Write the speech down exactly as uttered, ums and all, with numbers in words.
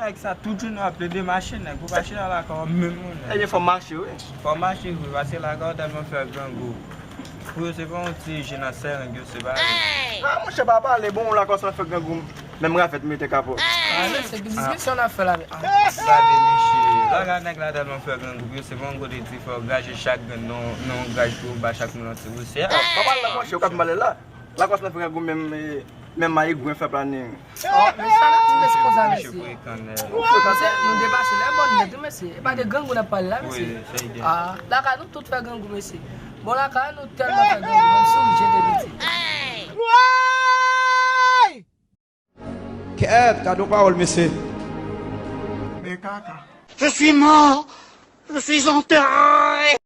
Nèg sa, tout jounen w ap plede mache, nèg. Pou mache nan lakay w menm, ou nèg. Ebyen, fò m mache, wi. Fò w mache, wi, paske lakay w tèlman fè grangou. Pou yo, se pa yon ti je nan sèren, yo, se pa. Ah, monchè, pa pale, bon, lakay w sa fè grangou. Menm ravèt mete kapòt. Ah, men se diskisyon n ap fè la, men. Ah, gade, mesye. Lakay nèg la tèlman fè grangou, yo, se pa yon kote di fò w graje chak grenn, non, non, graj pou yo ba chak moun yon ti wousyè. Ah, pa pale la, monchè, ou k ap pale la. Lakòs nan fè grangou menm, eh, menm mayi gwen fè planin. Oh, men sa nan ti mesye konsa, mesye. Mesye, nou depase lè mòn nèt, wi, mesye. E pa de grangou n ap pale la, mesye. Ah, lakay nou tout fè grangou, mesye. Bon, lakay nou tèlman fè grangou, menm si w jete piti. Kèt, gade yon pawòl, mesye. Men kaka. Je suis mort. Je suis enterré.